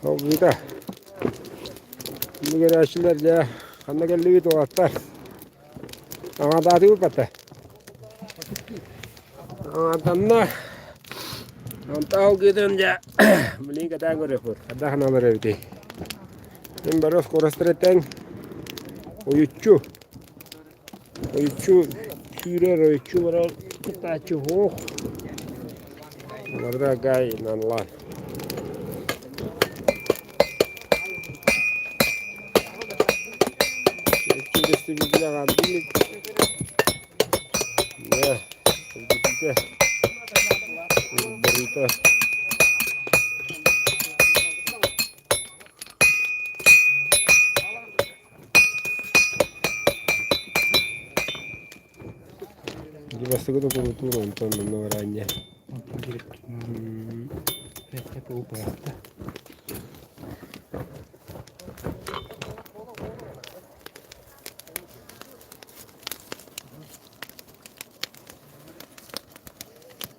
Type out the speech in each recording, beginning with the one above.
Холбуйда. Көрөөччүлэр дьэ ханна кэллибит уолаттар? Аҥардаатыбыт батта. Аҥарданна. Онтон алгыытын дьэ билигин кэтээн көрүөхпүт. Хайдах аналар эбитий? Мин бары скоростара тэҥ. Уйуччу. Ойуччу сүүрэр, ойуччу барар кыттааччы суох. Барда гай наллаан. Бастакы да култуура онтон онно бараанньа.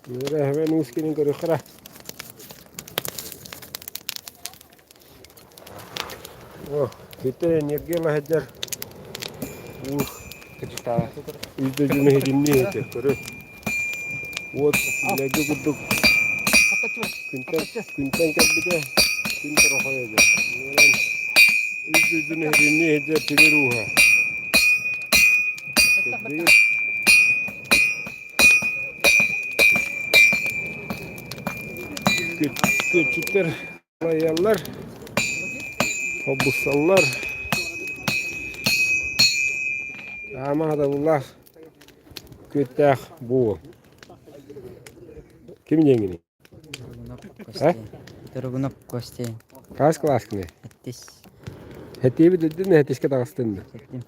Эһэбэн уус кинин көрүөххэ Ити энергия сылдьар уу үс дойдуну иһитиннии иһитэ көрү. Уот билэргэ курдук күнтэн күнтэн кэлбитэ күн торохойо диэн. Үс дойдуну иһитиннии иһитэ тимир ууһа. Көрдүгүт? Күөччүттэр Салайаллар, хобуссаллар. Аама хатабыллаах күөттээх буол. Ким диэҥиний? Костя. Тургунов Костя. Хас кылааскыный? Сэттис. Хэтиэбит үрдүн хэтискэ таҕыстын да? Сэттим.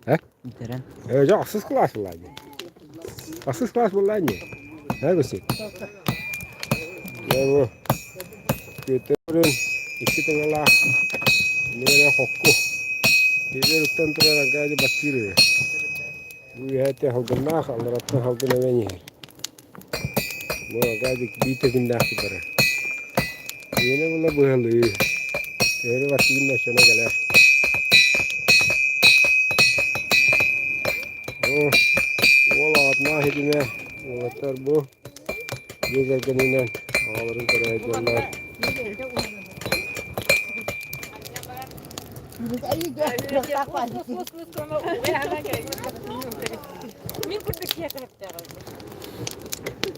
Э? Бүтэрэн. Э, дьэ, ахсыс кылаас буоллаа дии. Ахсыс кылаас буоллаа ини. Э, Костя? Дьэ, бу Күөттэрин икки тыҥалаах миэрэ хокку. Тиэрэ уктан турар Аркадий баттыыр үһү. Бу үөһэттэн салгыннаах, аллараттан салгын эбэн иһэр. Бу Аркадий биир тэтимнээхтик барар. Иэнэ була быһалыы. Төһөнү баттыгын да оччоно кэлэр. Бу уол аҕатынаах ситимэ уолаттар бу дьиэ кэргэнинэн аҕаларын көрө сылдьаллар. Мин курдук киһиэхэ сөптөөх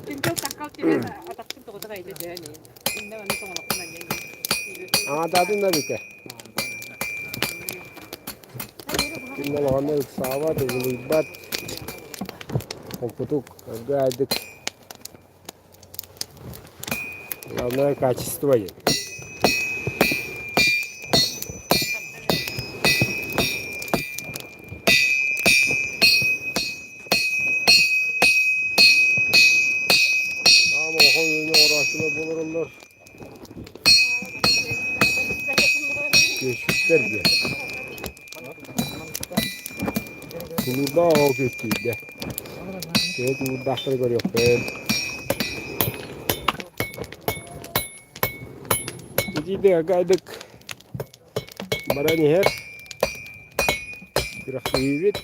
Түнкэл таккал түбэн атахпын тоҕута кайда дөөн иннэ манна тоҥолохпун анньан Аҥадаатын да бүтэ. Ким олоҕону ыксаабат, ыгылыйбат, холкутук, ыргы-айдык. Главное качество диэн. Аам улахан үлэни оҥорооччулар буолараллар. Күөсчүттэр диэн. Тулуурдаах оҕо күөстүүрдэ. Төһө тулуурдаахтары көрүөхпүн. Итиитэ аргайдык баран иһэр. Күрэхтэһиибит.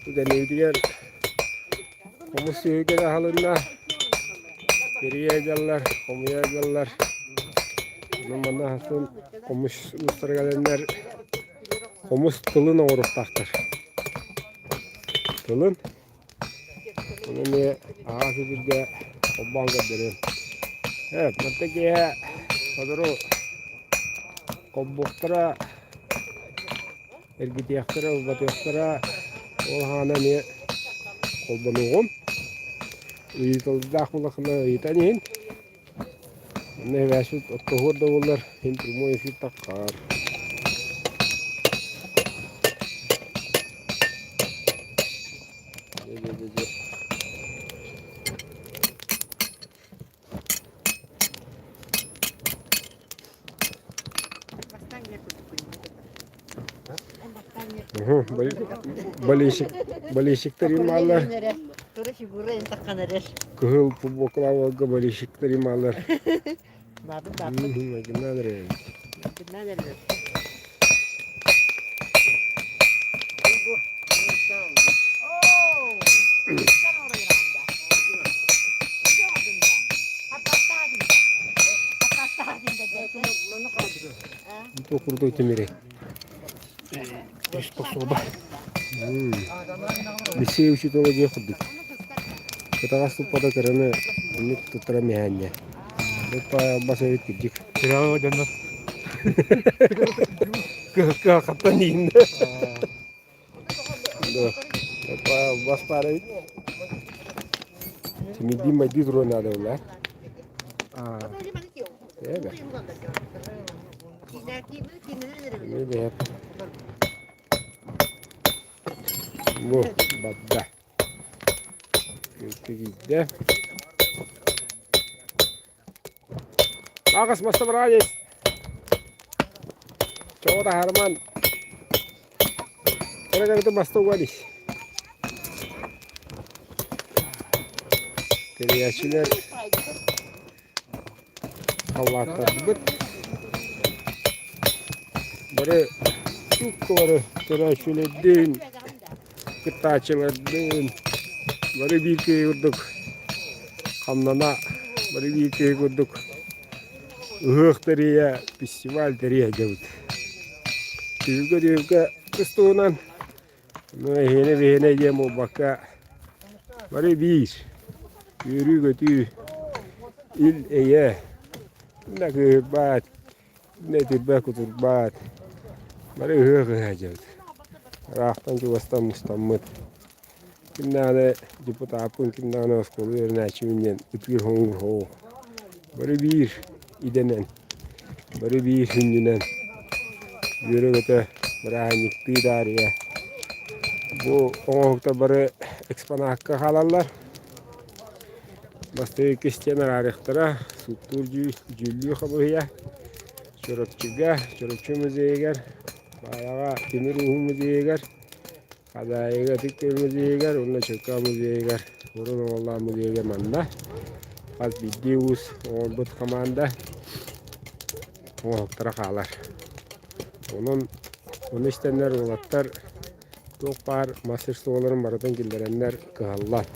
Кэннибитигэр хомус түһүлгэтэ аһылынна. Кэрийэ дьаллар, хомуйа дьаллар. Онон манна аһасын хомус уустара кэлэннэр хомус тылын оҥоруохтаахтар. Тылын. Ону эмиэ аһаас сиргэ холбоон көрдөрүөм. Ээ, манта киэһэ сотору холбуохтара, эргитиэхтэрэ, ылбатыахтара. Ол аһаана эмиэ холбонуоҕум. Ыйыталдаах буоллаххына ыйытан иһин. Онно эбээсит оттоһуор да буоллар, иһин прямой эфир таххаар. Дьэ, дьэ, дьэ, дьэ. Болельщиктар ималлар. Кыһыл футболкалаах болельщиктар ималлар. Баабыт бааппыт. Майгыннаан эрэр эбит. Майгыннаан эрэр. Бу курдук тимири. Приспособа. Лиссиэй учуутала диэх курдук. Кытаҕас туппата кыраны оннук туттара мэһээнньэ. Бас эбит кырдьык. Кыраҕа дьоннор. Кыахаттан ииннэ. Бас баар эбит. Тимирдиин майдыы туруон наада буолла. Эбэ. Эмиэ бэйэп. Бу барда. Киирдэ. Аҕыс маста быраайыс. Чоҕу таһаарыман. Кыра кыргытын маста уган ис. Тэрийээччилэр халлааттарбыт бары тук-бары көрөөччүлэрдиин, кыттааччылардыын бары биир киһи курдук хамнана, бары биир киһи курдук ыһыах тэрийэ, фестиваль тэрийэ сылдьабыт. Түһүлгэ-түһүлгэ тус-туһунан эһиэнэ-биһиэнэ диэн буолбакка бары биир үөрүү-көтүү, ил-эйэ, да кыыһырбат, да итирбэт-кутурбат, бары ыһыах ыһа сылдьабыт. Ыраахтан-чугастан мустаммыт. Ким даҕаны депутаппын, ким даҕаны оскуола үөрэнээччибин диэн ытыыр-хоҥуур суох. Бары биир идэнэн, бары биир сүнньүнэн үөрэ-көтө бырааһынньыктыы таарыйа бу оҥоһуктар бары экспонакка хаалаллар. Бастакы иккис диэн араарыахтара, сууттуур дьүүллүүр хамыыһыйа Чурапчыга, Чурапчы музейыгар, Баайаҕа тимир ууһун музейыгар, Хадаайыга Ытык Күөл музейыгар уонна Чөркөөх музейыгар, Урун Оҥоллоох музейыгар манна хас биирдии уус оҥорбут хамаанда оҥоһуктара хаалар. Онон ону истэннэр уолаттар туох баар мастерстволарын барытын киллэрэннэр кыһаллар.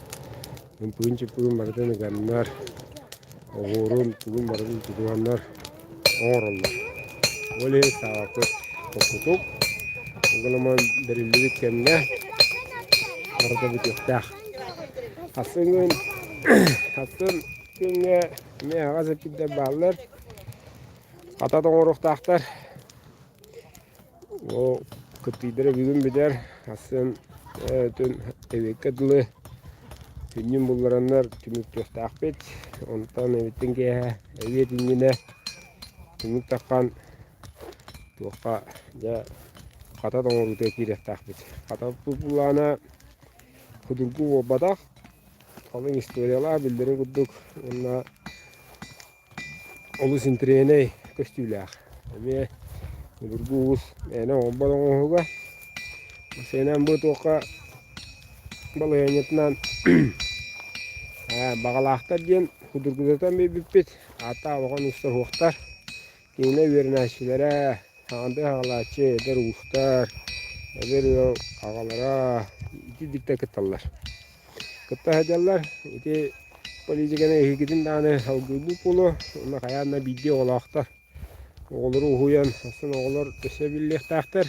Ымпыгын-чымпыгын барытын ыганнар, оһуорун тугун барытын тутуһаннар оҥороллор. Ол иһин саҕалаппыт холкутук, ол гынан бэриллибит кэмҥэ барыта бүтүөхтээх. Хассын күн, хассын күҥҥэ эмиэ аһаҕас эппиттэр бааллар, хата тоҥоруохтаахтар. Ол кыттыйдара бүгүн бүтэр, хассын түн эбиэккэ дылы күннүн буллараннар түмүктүөхтээхпит. Онтон эбиттэн киэһэ эбиэт иннинэ түмүк таххан туохха дьэ хата тоҥоруутугар киириэхтээхпит. Хатаппыт былаана судургу буолбатах, халыҥ историялаах биллэрин курдук уонна Олус интэриэһинэй көстүүлээх. Эмиэ обургу уус мээнэ оҥорбот оҥоһуга. Сэнэн бу туохха балаһыанньатынан баҕалаахтар диэн судургутутан биэрбиппит. Ааттаах улахан уустар суохтар. Киинэ үөрэнээччилэрэ, хаҕандыы хаҕалааччы эдэр уустар, эдэр ыал аҕалара ити дикте кытталлар. Кытта сылдьаллар. Ити политиканы эһигитин даҕаны салгыырбыт буолуо. Уонна хайаан да биирдии оҕолоохтор. Оҕолору уһуйан, астын оҕолор өссө эбиллиэхтээхтэр.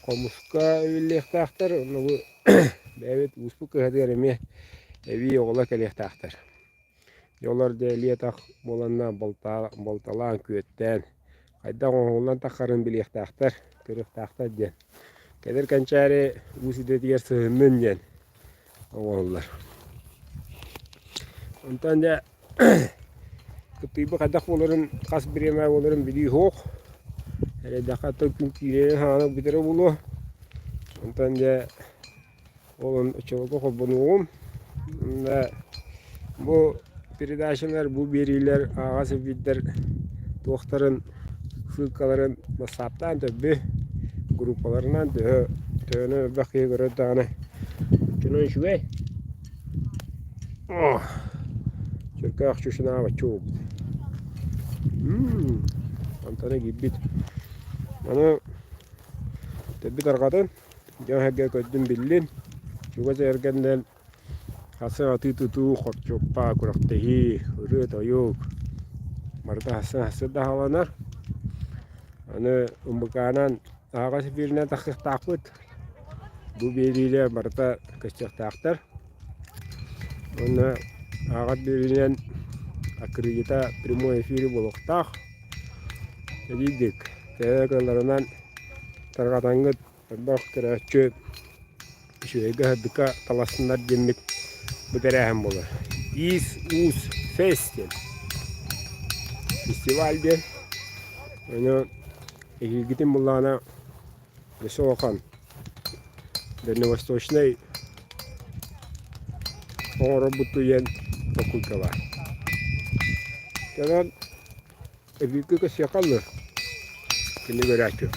Хомуска эбиллиэхтээхтэр. Уонна бу бэйэбит ууспут кыһатыгар эмиэ эбии оҕолор кэлиэхтээхтэр. Дьэ олор дьэ илии-атах буоланна балталаан, күөттээн, хайдах оҥоһуллан таххарын билиэхтээхтэр, көрүөхтээхтэр диэн. Кэлэр кэнчээри уус идэтигэр сыһыннын диэн оҥоһуллар. Онтон дьэ кыттыйбыт хайдах буоларын, хас бириэмэ буоларын билии суох. Эрэйдэххэ оттон күн киирэрин хаана бүтэрэ буолуо. Онтон дьэ Ол оччолорго холбонуоҕум. Уонна бу передачалар, бу биэриилэр аҕа сирбиттэр туохтарын ссылкаларын бассааптаан төрдү группаларынан төһө төһөнөн элбэх киһи көрөр даҕаны оччонон үчүгэй. Чөркөөх чушунаабаччы буолбут. Онтон киирбит. Аны төрбүт арҕатын дьон-сэргэ көрдүм биллин. Чугас эргэннэн хасыҥ атыы-тутуу, хорчуоппа, күрэхтэһии, ырыа-тойук барыта хасыҥ-хасыҥ да аһаланар. Аны МБК-нан аһаҕас эфиринэн тахсыахтаахпыт. Бу биэриилэр барыта көстүөхтээхтэр. Уонна ааҕар биэриинэн аккредита прямой эфири буолуохтаах. Эбиидик төһө кыалларынан тарҕатаҥҥыт элбэх көрөөччү үчүгэйгэ сырдыкка талассыннар диэммит бу тэрээһин буолар. Иис уус фест диэн фестиваль диэн. Ону эһиилгитин буллаҕына Өссө улахан Дальневосточнай оҥоробут диэн толкуйга баар. Онон эбиитэ көстүөххэ ыллыр. Кини көрөөччү.